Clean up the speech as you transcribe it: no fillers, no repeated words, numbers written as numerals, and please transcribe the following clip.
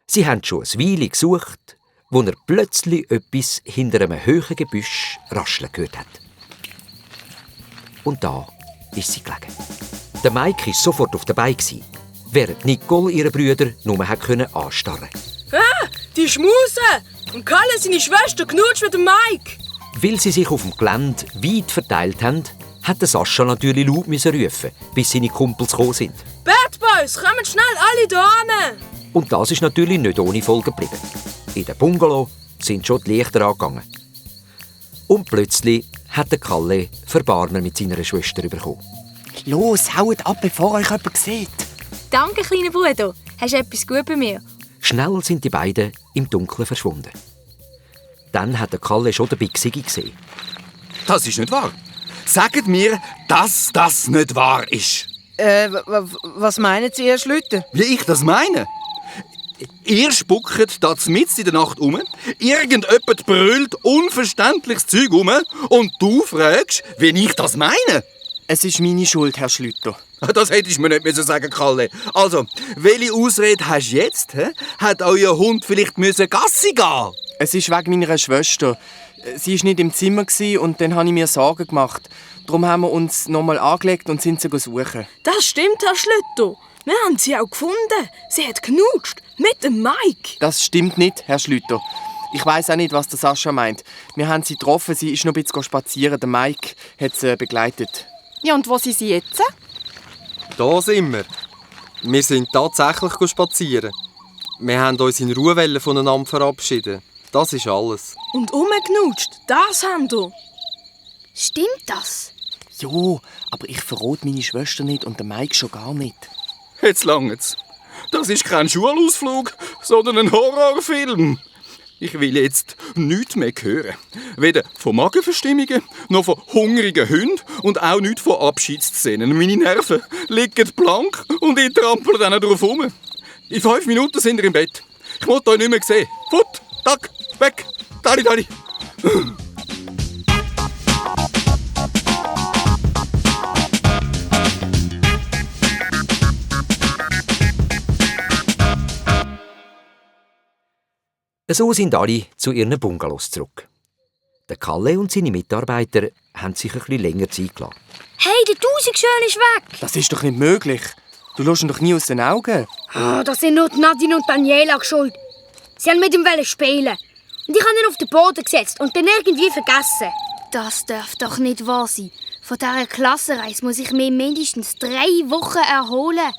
Sie haben schon eine Weile gesucht, wo er plötzlich etwas hinter einem hohen Gebüsch rascheln gehört hat. Und da ist sie gelegen. Der Mike war sofort auf dabei, während Nicole ihre Brüder nur anstarren konnte. Ah, die Schmuse! Und Kalle, seine Schwester, knutscht mit dem Mike! Weil sie sich auf dem Gelände weit verteilt haben, hat Sascha natürlich laut rufen, bis seine Kumpels gekommen sind. Bad Boys, kommen schnell alle hierhin! Und das ist natürlich nicht ohne Folge geblieben. In der Bungalow sind schon die Lichter angegangen. Und plötzlich hat der Kalle Verbarmen mit seiner Schwester bekommen. Los, haut ab, bevor euch jemand sieht. Danke, kleiner Bruder. Hast du etwas gut bei mir? Schnell sind die beiden im Dunkeln verschwunden. Dann hat der Kalle schon den Big Siggi gesehen. Das ist nicht wahr. Sagt mir, dass das nicht wahr ist. Was meinen Sie, Herr Schlüter? Wie ich das meine? Ihr spuckt da mitten in der Nacht um, irgendjemand brüllt unverständliches Zeug um und du fragst, wie ich das meine? Es ist meine Schuld, Herr Schlüter. Das hättest du mir nicht sagen, Kalle. Also, welche Ausrede hast du jetzt? Hat euer Hund vielleicht Gassi gehen? Es ist wegen meiner Schwester. Sie war nicht im Zimmer und dann habe ich mir Sorgen gemacht. Darum haben wir uns nochmal angelegt und sind sie suchen. Das stimmt, Herr Schlüter. Wir haben sie auch gefunden. Sie hat knutscht. Mit dem Mike. Das stimmt nicht, Herr Schlüter. Ich weiss auch nicht, was der Sascha meint. Wir haben sie getroffen, sie ist noch ein bisschen spazieren. Der Mike hat sie begleitet. Ja, und wo sind Sie jetzt? Da sind wir. Wir sind tatsächlich spazieren. Wir haben uns in Ruhe voneinander verabschieden. Das ist alles. Und umgeknutscht, das haben wir. Stimmt das? Jo, aber ich verrate meine Schwester nicht und den Mike schon gar nicht. Jetzt langt's. Das ist kein Schulausflug, sondern ein Horrorfilm. Ich will jetzt nichts mehr hören. Weder von Magenverstimmungen, noch von hungrigen Hunden und auch nicht von Abschiedsszenen. Meine Nerven liegen blank und ich trampel dann drauf rum. In 5 Minuten sind wir im Bett. Ich wollte euch nicht mehr sehen. Fut, tack, weg, dali. So sind alle zu ihren Bungalows zurück. Der Kalle und seine Mitarbeiter haben sich ein bisschen länger Zeit gelassen. Hey, der Tausendschön ist weg! Das ist doch nicht möglich. Du lässt ihn doch nie aus den Augen. Oh, das sind nur Nadine und Daniela schuld. Sie haben mit ihm spielen. Und ich habe ihn auf den Boden gesetzt und dann irgendwie vergessen. Das darf doch nicht wahr sein. Von dieser Klassenreise muss ich mir mindestens 3 Wochen erholen.